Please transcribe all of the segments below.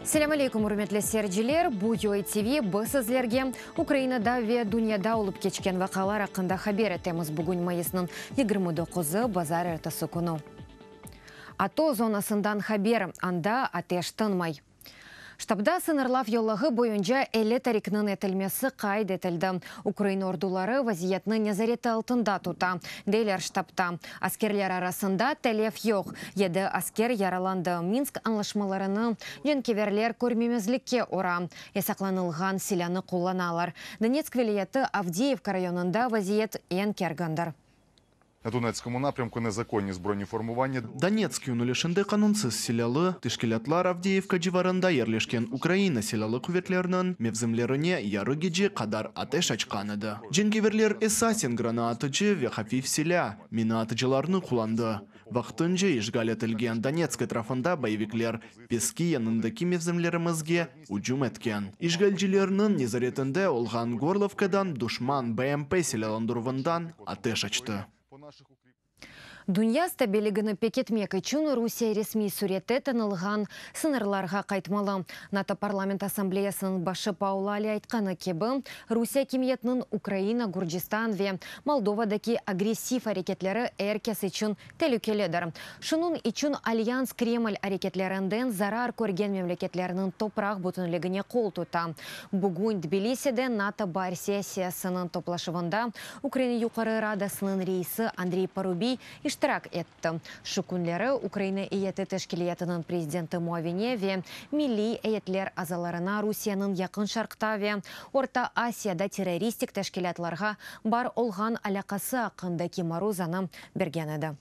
Selâm aleyküm, ürmetli seyirciler! Bu UA TV, biz sizlerge Ukrainada ve dünyada olıp keçken vaqialar aqqında haber etemiz. Bugün mayısnıñ 29-ı, bazarertesi künü. ATO zonasından haber, anda ateş tınmay. Ştabda sıñırlav yollağı boyunca 50 tarikniñ etilmesi qayd etildi. Ukraina orduları vaziyetni nezareti altında tuta, deyler ştabta. Askerler arasında telef yoq, yedi asker yaralandı. Minsk añlaşmalarını cenkeverler körmemezlikke ura, yasaqlanılğan silânı qullanalar. Donetsk vilâyeti Avdiyevka rayonında vaziyet eñ kergindir. Na Donetskому напрямку незаконні збройні формування Donetsk yönelişinde qanunsız silâlı teşkilâtlar Avdeyevka civarında yerleşken Ukraina Silâlı quvetleriniñ mevzimlerine yarı gece qadar ateş açqan edi. Cenkeverler esasen granaatıcı ve hafif silâ, minaatıcılarnı qullandı. Vaqtınca işğal etilgen Donetsk etrafında boyevikler Peski yanındaki mevzimlerimizge ücüm etken. İşğalcilerniñ nezaretinde olğan Gorlovkadan duşman BMP silâlandıruvından ateş açtı. Dünya stabilligini pekitmek içün Rusiye resmiy sürette tanılğan sıñırlarğa qaytmalı. NATO Parlament Assambleyasınıñ başı Paul Ali aytqanı kibi, Rusiye akimiyetiniñ Ukraina, Gürcistan ve Moldovadaki agressiv areketleri er kes içün telükelidir. Şunıñ içün Alyans Kreml areketlerinden zarar körgen memleketlerniñ topraq bütünligine qol tuta. Bugün Tbiliside NATO baar sessiyasınıñ toplaşuvında Ukraina Yuqarı Radasınıñ reisi Andrey Parubiy iştirak etti. Şu künleri Ukraina Eyyeti Teşkilâtınıñ prezidenti muavini ve milliy eyyetler azalarına Rusiyeniñ Yaqın Şarqta ve Orta Asiyada terroristik teşkilâtlarğa bar olğan alâqası aqqındaki maruzanı bergen edi.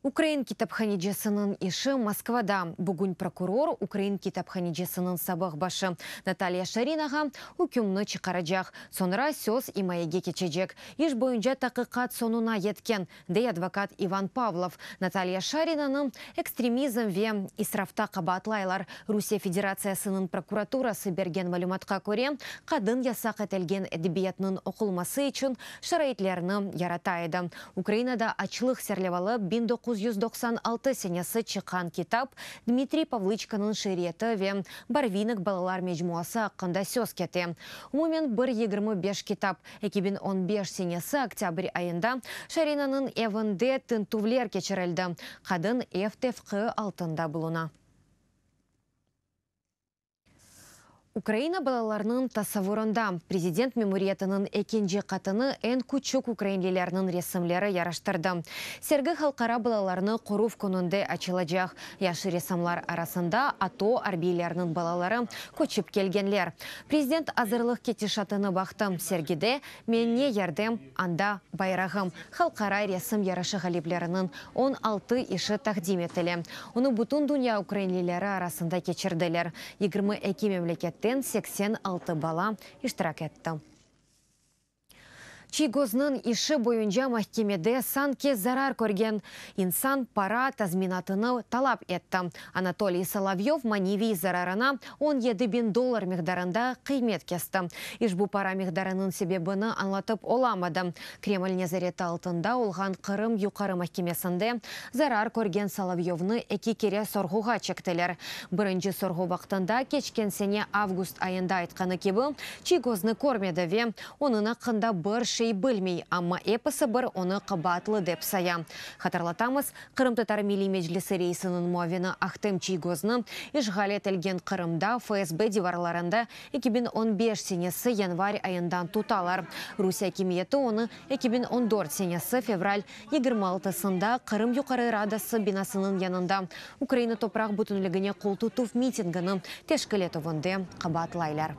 Ukrain kitaphanecisiniñ işi Moskvada. Bugün prokuror ukrain kitaphanecisiniñ sabıq başı Natalya Şarinağa ükümni çıqaracaq. Soñra söz imayege keçecek. İş boyunca taqiqat soñuna yetken, dey advokat İvan Pavlov. Natalya Şarinanı ekstremizm ve israfta qabaatlaylar. Rusiye Federatsiyasınıñ prokuraturası bergen malümatqa köre, qadın yasaq etilgen edebiyatnıñ oqulması içün şaraitlerni yarata edi. Ukrainada açlıq serlevalı 1996 senesi çıqqan kitap Dmitriy Pavlıçkonıñ şiiriyeti ve Barvinok balalar mecmuası aqqında söz kete. Umumen bir 25 kitap. 2015 senesi oktâbr ayında Şarinanıñ evinde tintüvler keçirildi. Qadın ev tevqi altında buluna. Ukraina balalarınıñ tasavurında prezident memuriyetiniñ ekinci qatını eñ küçük ukrainlilerniñ resimleri yaraştırdı. Sergi Halqara balalarnı qoruv kününde açılacaq. Yaş ressamlar arasında ATO arbiyleriniñ balaları, köçip kelgenler. Prezident azırlıq ketişatını baqtı. Sergide Men ne yerdem, anda bayrağım halqara resim yarışı ğalipleriniñ 16 işi taqdim etile. Onı bütün dünya ukrainlileri arasında keçirdiler. 22 memleketten 86 bala iştirak etti. Çiygoznıñ işi boyunca mahkemede sanki zarar körgen insan para tazminatını talap etti. Anatoliy Solovyov maneviy zararına 17 biñ dollar miqdarında qıymet kesti. İşbu para miqdarınıñ sebebini añlatıp olamadı. Kreml nezareti altında olğan Qırım Yuqarı mahkemesinde zarar körgen Solovyovnı eki kere sorğuğa çektiler. Birinci sorğu vaqtında keçken sene avgust ayında aytqanı kibi, Çiygoznı körmedi ve onıñ aqqında bir şey bilmey, amma episi bir onı qabaatlı dep saya. Hatırlatamız, Qırımtatar Milliy Meclisi reisiniñ muavini Ahtem Çiygoznı işğal etilgen Qırımda FSB divarlarında 2015 senesi yanvar ayından tutalar. Rusiye akimiyeti onı 2014 senesi fevral 26-sında Qırım Yuqarı Radası binasınıñ yanında Ukraina topraq bütünligine qoltutuv mitingini teşkil etüvinde qabaatlaylar.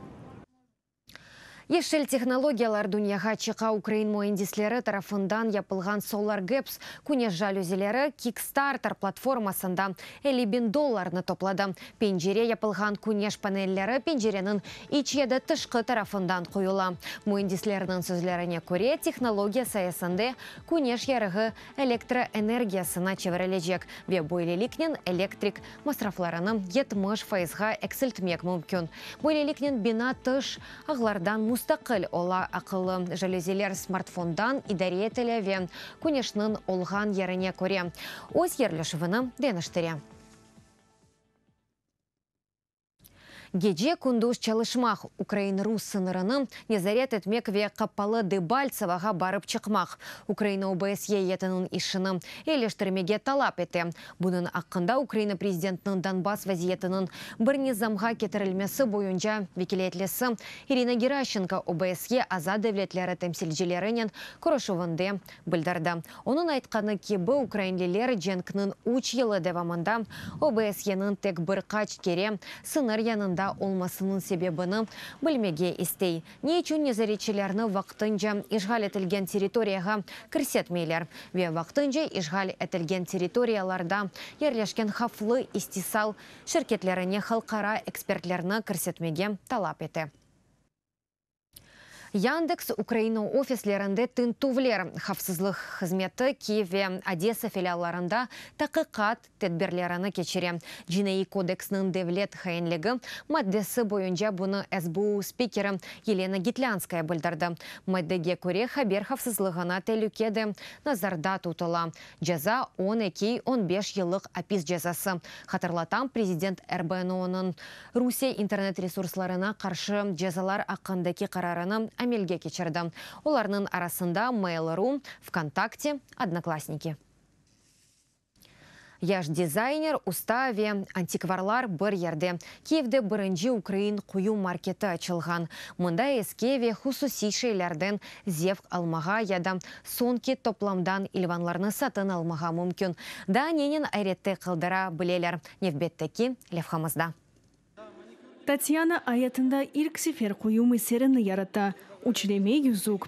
Yeşil tehnologiyalar dünyağa çıqa ukrain müendisleri tarafından yapılğan Solar Gaps küneş jalüzileri Kickstarter platformasında 50 biñ dollarnı topladı. Pencere yapılğan küneş panelleri pencereniñ iç ya da tışqı tarafından qoyula. Müendislerniñ sözlerine köre, tehnologiya sayesinde küneş yarığı elektroenergiyasına çevirilecek ve böyleliknen elektrik masraflarını 70 fayızğa eksiltmek mümkün. Böyleliknen bina tış ağlardan mustaqil ola, aqıllı jalüziler smartfondan idare etile ve küneşniñ olğan yerine köre öz yerleşüvini deñiştire. Gece-kündüz çalışmaq, ukrain-rus sıñırını nezaret etmek ve qapalı Debaltsevoğa barıp çıqmaq, Ukraina OBSYE eyyetiniñ işini eyleştirmege talap ete. Bunıñ aqqında Ukraina prezidentiniñ Donbass vaziyetiniñ bir nizamğa ketirilmesi boyunca vekilâyetlisi İrina Geraşçenko OBSYE aza devletleri temsilcilerinen körüşüvinde bildirdi. Onıñ aytqanı kibi, ukrainliler cenkniñ üç yılı devamında OBSYEniñ tek bir qaç kere sıñır yanında olmasınıñ sebebini bilmege istey. Ne içün nezaretçilerni vaqtınca işğal etilgen territoriyağa kirsetmeyler ve vaqtınca işğal etilgen territoriyalarda yerleşken havflı istisal şirketlerine halqara ekspertlerni kirsetmege talap ete. Yandeks Ukraina ofislerinde tintüvler, havfsızlıq hızmeti Kiyev ve Odesa filiallarında taqiqat tedbirlerini keçire. Cinaiy kodeksniñ devlet hainligi maddesi boyunca bunı SBU spikeri Yelena Gitlânskaya bildirdi. Maddege köre, haber havfsızlığına telüke de nazarda tutula. Ceza, on eki, on beş yıllıq apis cezası. Hatırlatam, prezident RBNOnıñ Rusiye internet resurslarına qarşı cezalar aqqındaki qararını amelge keçirdi. Olarnıñ arasında Mail.ru, VKontakte, Odnoklassniki. Yaş dizayner, usta ve antikvarlar bir yerde. Kiyevde birinci ukrain quyum marketi açılğan. Mında eski ve hususiy şeylerden zevq almağa ya da soñki toplamdan ilvanlarnı satın almağa mümkün. Daa nenen ayrette qaldıra bileler, nevbetteki levhamızda. Tatyana ayatında ilk sefer quyum eserini yarata, üçleme yüzük.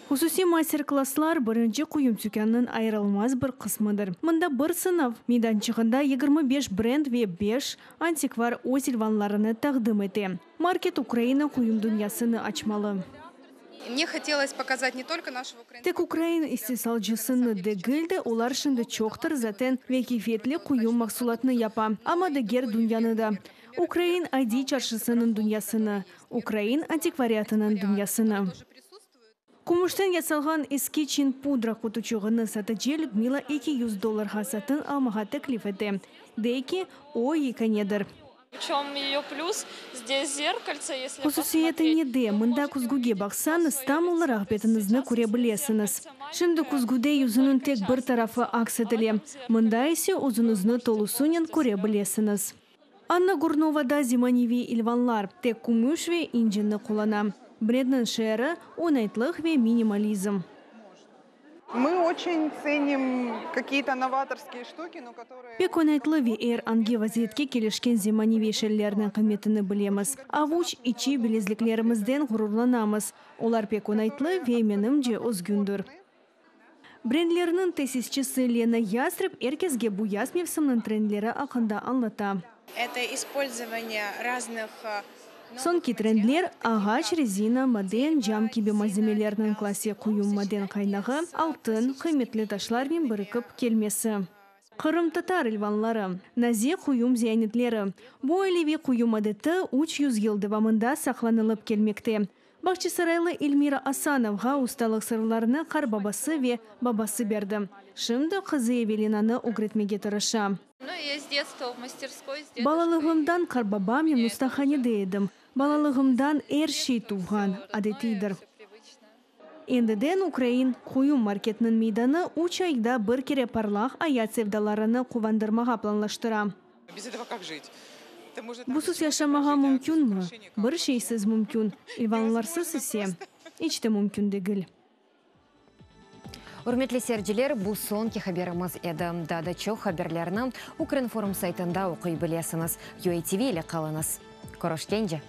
Hususiy master-klasslar birinci quyum tükânınıñ ayırılmaz bir qısmıdır. Mında bir sınav meydançığında 25 brend ve beş antikvar öz ilvanlarını taqdim ete. Market Ukraina quyum dünyasını açmalı. Tek ukrain istisalcısını degil de, olar şimdi çoqtır zaten ve keyfiyetli quyum mahsulatını yapa, amma diger dünyanı da. Ukrain adiy çarşısınıñ dünyasını, ukrain antikvariatınıñ dünyasını. Kümüşten yasalğan eski çin pudra qutuçığını satıcı Lüdmila 200 dollarğa satın almağa teklif ete. Dey ki, o yekânedir. Hususiyeti nede, mında küzgüge baqsañız, tam olaraq betiñizni köre bilesiñiz. Şimdi küzgüde yüzüniñ tek bir tarafı aks etile, mında ise özüñizni tolusınen köre bilesiñiz. Anna Gurnova da zemaneviy ilvanlar, tek kümüş ve incini qullana. Brendniñ şiarı, oñaytlıq ve minimalizm. Pek oñaytlı ve er angi vaziyetke kelişken zemaneviy şeylerniñ qıymetini bilemiz. Avuç içi bilezliklerimizden ğururlanamız. Olar pek oñaytlı ve, menimce, özgündir. Brendlerniñ tesisçisi Lena Yastreb er kesge bu yaz mevsiminiñ trendleri aqqında añlata. Soñki trendler, ağaç, rezina, maden, cam kibi malzemelerniñ klassik quyum maden qaynağı, altın, qıymetli taşlarnen birikip kelmesi. Qırımtatar ilvanları, nazik quyum ziyanetleri. Bu aileviy quyum adeti 300 yıl devamında saqlanılıp kelmekte. Bağçasaraylı Elmira Asanovğa ustalıq sırlarını qarbabası ve babası berdi. Şimdi qızı Evelinanı ögretmege tırışa. Balalığımdan qarbabamnen ustahanede edim. Balalığımdan er şey tuvğan, adetiydir. Endiden ukrain quyum marketiniñ meydanı üç ayda bir kere parlaq ayat sevdalarını quvandırmağa planlaştıra. Busuz yaşamağa mümkünmi? Bir şeysiz mümkün, ilvanlarsız ise, iç te mümkün degil. Ürmetli seyirciler, bu soñki haberimiz edi. Daa da çoq haberlerni Ukrinform saytında oquy bilesiñiz. UATV ile qalıñız. Körüşkence!